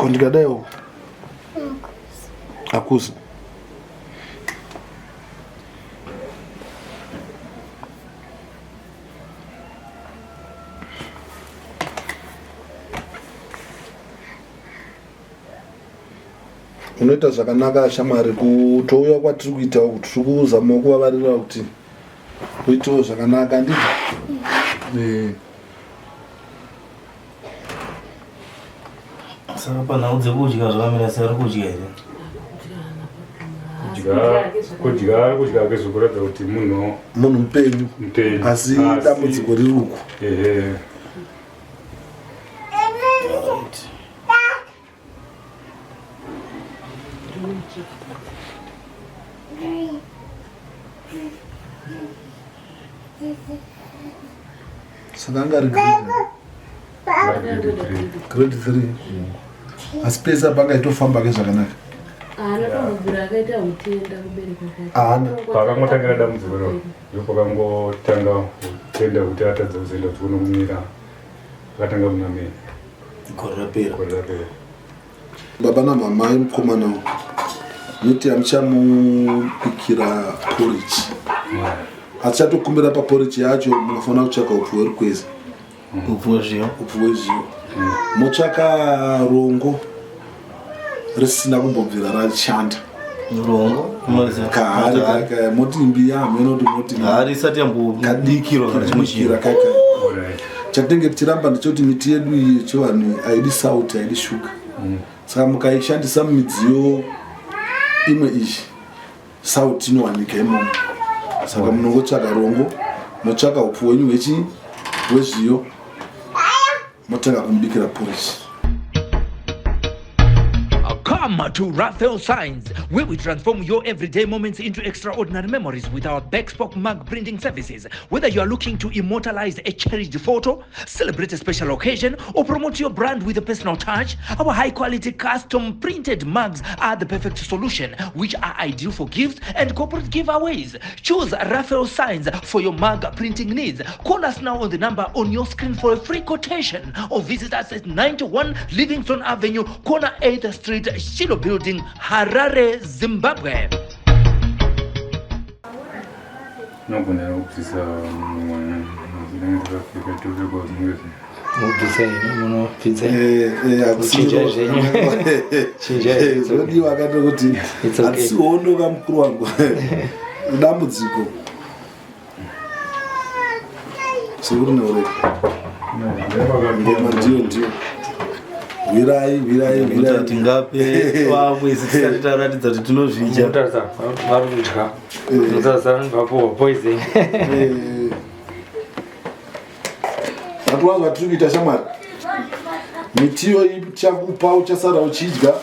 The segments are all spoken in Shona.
Ko ndikadai uku hakuzi. Unoita zvakanaka shamwari kutouya kwatiri kuita uku tiri kuzamawo kuvavarira kuti uitewo zvakanaka handiti? Eh. Saka panhau dzekudya zvakamira sei ari kudya here? Kudya ari kudya ake zvikuratidza kuti munhu munhu mupenyu mupenyu asi dambudziko riri uku. Ehe. Saka anga ari grade 3 asi pese apa anga aitofamba ke zvakanaka. Haana. Pakangotangira dambudziko iro ndopakangotanga kutenda kuti atadza kuzoenda kuchikoro kumira akatanga kuna May gore rapera. Gore rapera. Baba namama yemukomana uyu miti yamuchamubikira porridge achatokumbira paporridge yacho munofanira kutsvaka upfu hwerukwezi upfu hwezviyo upfu hwezviyo motsvaka rongo risina kumbobvira rashanda rongo kahari kaka moti mbiya hameno kuti moti hari isati yambobikirwa kana chimwe chinhu kaka chatinenge tichiramba ndechekuti miti yedu iyi yechivanhu haidi sauti haidi shuga mm. saka mukaishandisa mumidziyo imwe iyi sauti inowanika imomo saka munongotsvaga rongo motsvaka upfu hwenyu hwechi hwezviyo motanga kumubikira porridge Come to Raphael Signs, where we transform your everyday moments into extraordinary memories with our bespoke mug printing services. Whether you are looking to immortalize a cherished photo, celebrate a special occasion, or promote your brand with a personal touch, our high quality custom printed mugs are the perfect solution, which are ideal for gifts and corporate giveaways. Choose Raphael Signs for your mug printing needs. Call us now on the number on your screen for a free quotation or visit us at 91 Livingston Avenue, corner 8th Street, Shiloh Building, Harare, Zimbabwe. Nogona kubvisa mwana dzinenge dzakapfeka topfekwa dzinenge mubvisa imi munobvisa chinjai zvenyu chinjai zvinodiwa akati kuti hatisi hondo kamukuru wangu dambudziko Sekuru neureka. Ngoma ndiyo ndiyo. Hwirai hwirai hwirai. Tingape vamwe isu tisati taratidza kuti tinozvidya. Munotarisa vari kudya. Munotarisa vapuwa poison. Vatu vatiri kuita shamwari. Miti iyoyi tichakupa uchasara uchidya.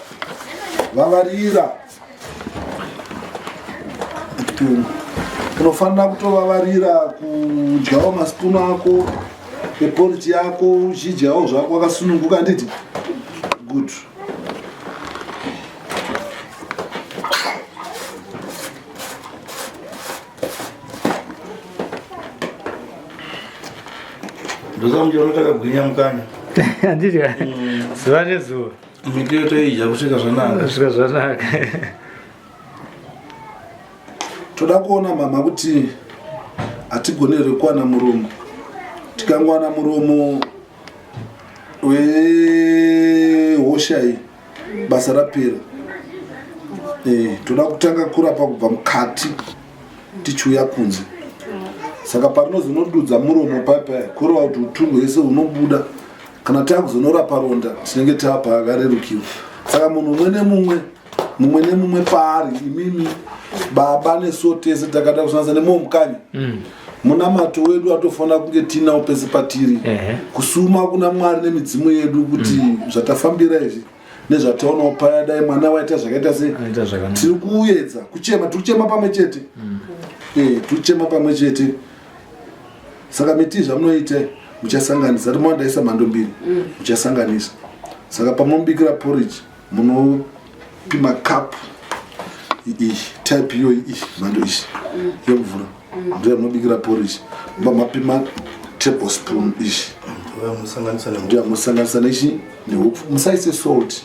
Vavarira. Unofanira kutovavarira kudyawo masipunu ako eporiji yako uchidyawo zvako wakasununguka handiti? Good. Ndosamuchiona takagwinya mukanya. Handiti zuva nezuva. Miti yotoidya kusvika zvanaka. Kusvika zvanaka. Toda kuona mama kuti hatigone here kuwana muromo. Tikangowana muromo wehosha iyi basa rapera. Eh, toda kutanga kurapa kubva mukati tichiuya kunze. Saka parinozonodudza muromo paya paya kureva kuti utunhu hwese hunobuda kana takuzonorapa ronda tinenge tava pakarerukirwa saka munhu umwe nemumwe mumwe nemumwe paari imimi baba nesuwo tese takada kusanganisa nemuwo mukanya mm. munamato wedu atofanira kunge tiinawo pese patiri kusuma kuna mwari nemidzimu yedu kuti mm. zvatafambira izvi nezvataonawo paya dai mwana waita zvakaita sei tiri kuedza kuchema tiri kuchema pamwe chete mm. eh, tiri kuchema pamwe chete saka miti zvamunoita muchasanganisa rimo ndaisa mhando mbiri mm. muchasanganisa saka pamunobikira porridge munopima cup iyi type iyoyi iyi mhando iyi mm. yemvura mm. ndiyo yamunobikira porridge mba mapima tablespoon iyi ndiyo yamunosanganisa nechi nehupfu musaise salt.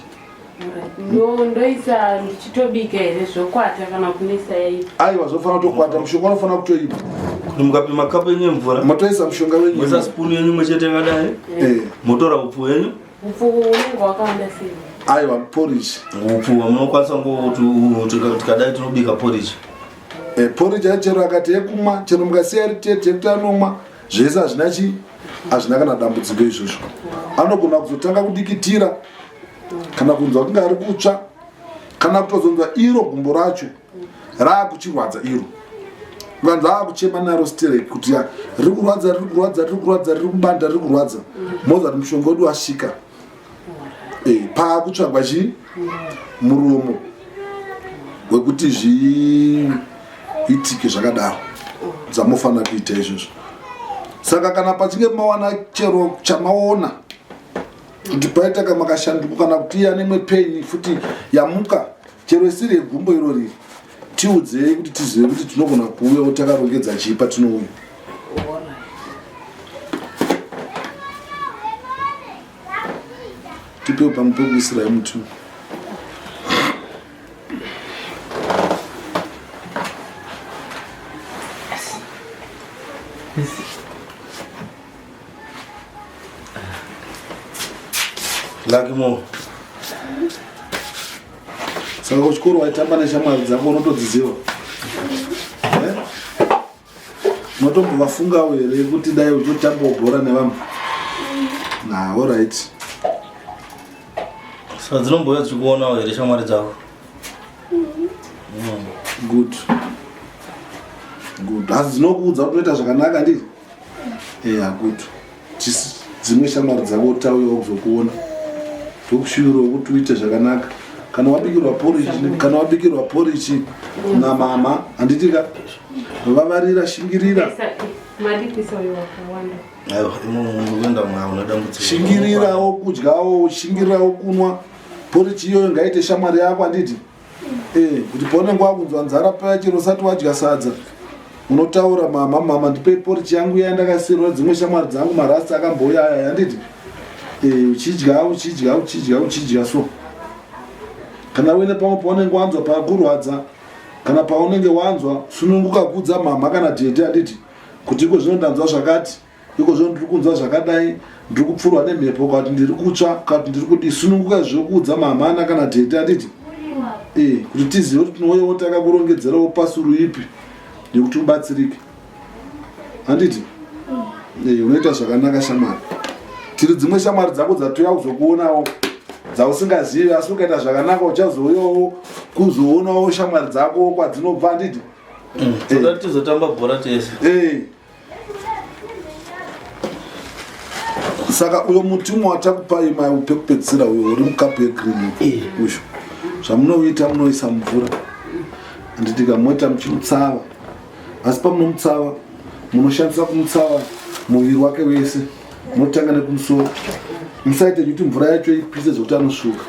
Ndoisa ndichitobika here zvokwata kana kunesa yaipa? Aiwa, zvofanira kutokwata, mushonga unofanira kutoipa. Kuti mukapima kapu yenyu yemvura, motoisa mushonga wenyu, moisa spoon yenyu imwe chete yakadai, motora upfu hwenyu. Upfu unenge wakawanda sei? Aiwa, porridge. Upfu hwamunokwanisa ngoti tikadai tinobika porridge. Porridge ayo chero akati yekumwa, chero mukasiya iri tete yekuti anomwa zvese, hazvina chi hazvina kana dambudziko izvozvo. Anogona kuzotanga kudikitira kana kunzwa kunge ari kutsva kana kutozonzwa iro gumbo racho raakuchirwadza iro, ukanzwa aakuchema naro sterek kuti ya riri kurwadza, riri kurwadza, riri kurwadza, riri kubanda, riri kurwadza, moza kuti mushonga wedu wasvika. Paakutsvagwa chi muromo wekuti zviitike zvakadaro dzamofanira kuita izvozvo. Saka kana pachinge mawana chero chamaona kuti paita kamakashanduko kana kuti iya nemwe pain futi yamuka, chero isiri yegumbo iro riri, tiudzei kuti tizive kuti tinogona kuuyawo takarongedza chii patinouya. Tipewo pamwe pekuisirai muti. Lucky mo. Saka kuchikoro waitamba neshamwari dzako, unotodziziva? Eh? Unotombovafungawo here kuti dai uchitambawo bhora nevamwe? Na alright. Saka dzinombouya dzichikuonawo here shamwari dzako? Good, good. Asi dzinokuudza kuti unoita zvakanaka, ndii? Eya, good. Dzimwe shamwari dzako tauyawo kuzokuona, tokushuvirawo kuti uite zvakanaka. Kana wabikirwa porridge, kana wabikirwa porridge namama, handitika vavarira, shingirira. Madikisa uyo wakawanda. Aiwa, imokuenda mwauna dambudziko. Shingirirawo kudyawo, shingirirawo kunwa porridge iyoyo, ngaite shamwari yako, handiti? Kuti paunenge wakunzwa nzara paya, chero usati wadya sadza, unotaura, "Mama, mama, ndipei porridge yangu iya ndakasiyirwa dzimwe shamwari dzangu, marasta akambouya aya," handiti? Uchidya, uchidya, uchidya, uchidya. So kana uine pamwe paunenge wanzwa pakurwadza kana paunenge wanzwa, sununguka kuudza mama kana dhedhe, handiti, kuti iko zvino ndanzwa zvakati, iko zvino ndiri kunzwa zvakadai, ndiri kupfurwa nemhepo, kana kuti ndiri kutsva, kana kuti ndiri kudii. Sununguka zvekuudza mamana kana dhedhe, handiti? Kuti tizive kuti tinouyawo takakurongedzerawo pasuru ipi yekuti ubatsirike, handiti? Unoita zvakanaka, shamwari. Tiri dzimwe shamwari dzako dzatouya kuzokuonawo dzausingazivi, asi ukaita zvakanaka uchazouyawo kuzoonawo shamwari dzako kwadzinobva, handiti? Toda tizotamba bhora tese. Saka uyo muti umwe watakupai mai pekupedzisira, uyo uri mukapu yegreen uyu, zvamunouita, munoisa mvura, handitika? Moita muchimutsava, asi pamunomutsava munoshandisa kumutsava muviri wake wese. Munotanga nekumusoro. Musaite kuti mvura yacho ipise zvekuti anosvuka,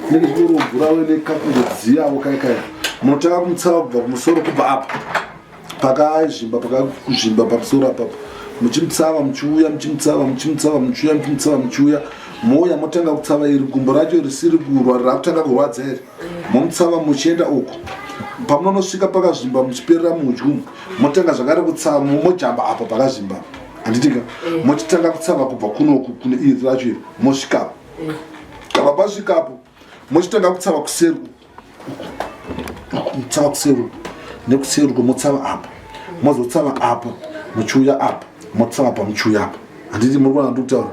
inenge chingoriwo mvura nekakungodziyawo kai kai. Munotanga kumutsava kubva kumusoro, kubva apa pakazvimba, pakazvimba pamusoro apapo, muchimutsava muchiuya, muchimutsava, muchimutsava muchiuya, muchimutsava muchiuya, mouya motanga kutsava iri gumbo racho risiri kurwa, rakutanga kurwadza iri, momutsava muchienda uku. Pamunonosvika pakazvimba muchiperera mudyu, motanga zvakare kutsava, mojamba apa pakazvimba, handitika? Mochitanga kutsava kubva kunoku kune iri racho iri, mosvikapo. Kana pasvikapo, mochitanga kutsava kuseri, mutsava kuseri nekuseri uko, motsava apa, mozotsava apa muchiuya apa, motsava apa muchiuya apa, handiti? Muri kuona ndiri kutaura?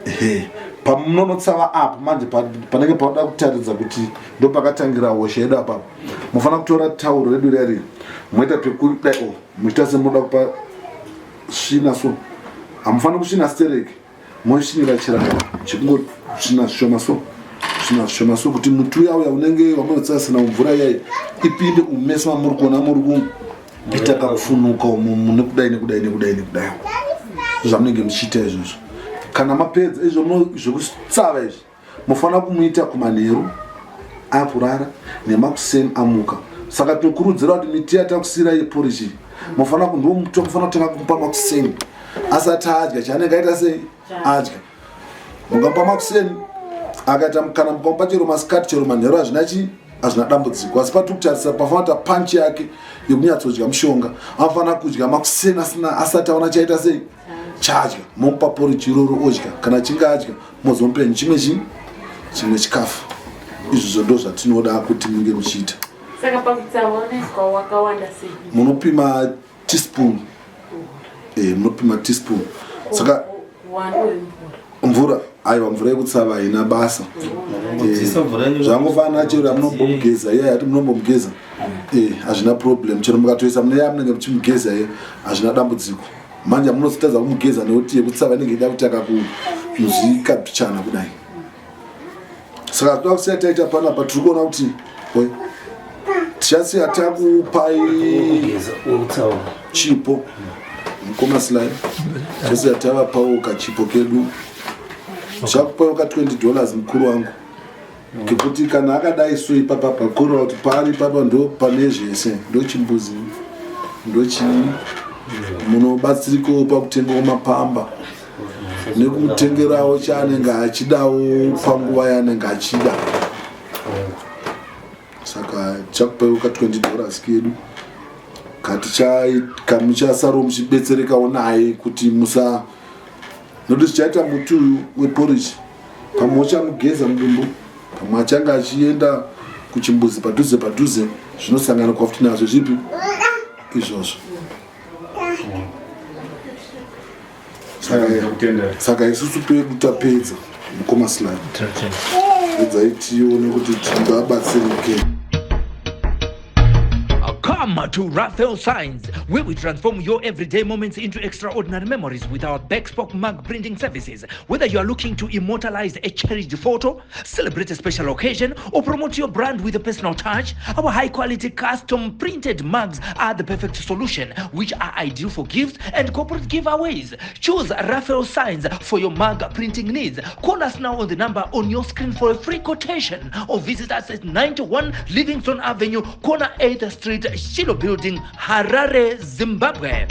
Ehe, pamunonotsava apa manje, panenge pauda kutaridza kuti ndo pakatangira hosha yedu apapo, mufanira kutora tauro redu reri, moita pekudai o, muchiita semunoda kupa svina. So hamufaniri kusvina stereki, moisvinira chiranga chekungosvina zvishoma, so svina zvishoma, so kuti muti uya uya unenge wamunotsasina mumvura iyai ipinde umese mamuri kuona muri kuita kakufunuka umu, nekudai, nekudai, nekudai, nekudai, zvamunenge muchiita izvozvo. Kana mapedza izvo zvekutsava izvi, mufanira kumuita kumanheru akurara nemakuseni amuka. Saka tinokurudzira kuti miti yatakusiyira yeporridge, mufanira ndiwo muti wamufanira kutanga kumupa makuseni asati adya chaanenge aita sei adya. Mukamupa makuseni. Akaita mukana mukamupa chero masikati chero manheru hazvina chii, hazvina dambudziko. Asi patiri kutarisa pafanira kuita panchi yake yekunyatsodya mushonga, anofanira kudya makuseni asina asati aona chaita sei chadya, momupa poriji iroro odya. Kana achinge adya mozomupa henyu chimwe chii, chimwe chikafu. Izvozvo ndo zvatinoda kuti munge muchiita. Saka pakutsava unoiswa wakawanda sei? Munopima teaspoon. Munopima teaspoon. Saka Uwandu hwemvura? Mvura aiwa, mvura yekutsava haina basa. Unongodziisa mvura yenyu. Zvangofanana chero yamunombomugeza iya yati munombomugeza, hazvina problem. Chero mukatoisa mune yamunenge muchimugeza iya hazvina dambudziko. Manje munozotadza kumugeza nekuti yekutsava inenge ida kutanga kunzwika pichana kudai. Saka toda kusiya taita panapa, tiri kuona kuti oi, tichasiya takupai Kugeza wekutsava. Chipo mukoma Sly, tosiya tavapawo kachipo kedu. Tichakupawo ka $20 mukuru wangu, kekuti kana akadai so ipapa pakureva kuti paari ipapa ndo pane zvese, ndo chimbuzi, ndo chii, munobatsirikawo pakutengawo mapamba nekutengerawo chaanenge achidawo panguva yaanenge achida. Saka tichakupaiwo ka $20 kedu katichamuchasarawo muchibetserekawo naye kuti musa nokuti zvichaita muti uyu weporridge pamwe uchamugeza mudumbu, pamwe achange achienda kuchimbuzi padhuze padhuze, zvinosanganikwa futi nazvo zvipi izvozvo. Kutenda. Saka isusu pedu tapedza, mukoma Sly. Edzai tione kuti tingabatsirike. Come to Raphael Signs, where we transform your everyday moments into extraordinary memories with our bespoke mug printing services. Whether you are looking to immortalize a cherished photo, celebrate a special occasion, or promote your brand with a personal touch, our high quality custom printed mugs are the perfect solution, which are ideal for gifts and corporate giveaways. Choose Raphael Signs for your mug printing needs. Call us now on the number on your screen for a free quotation or visit us at 91 Livingston Avenue, corner 8th Street, Shiloh Building, Harare, Zimbabwe.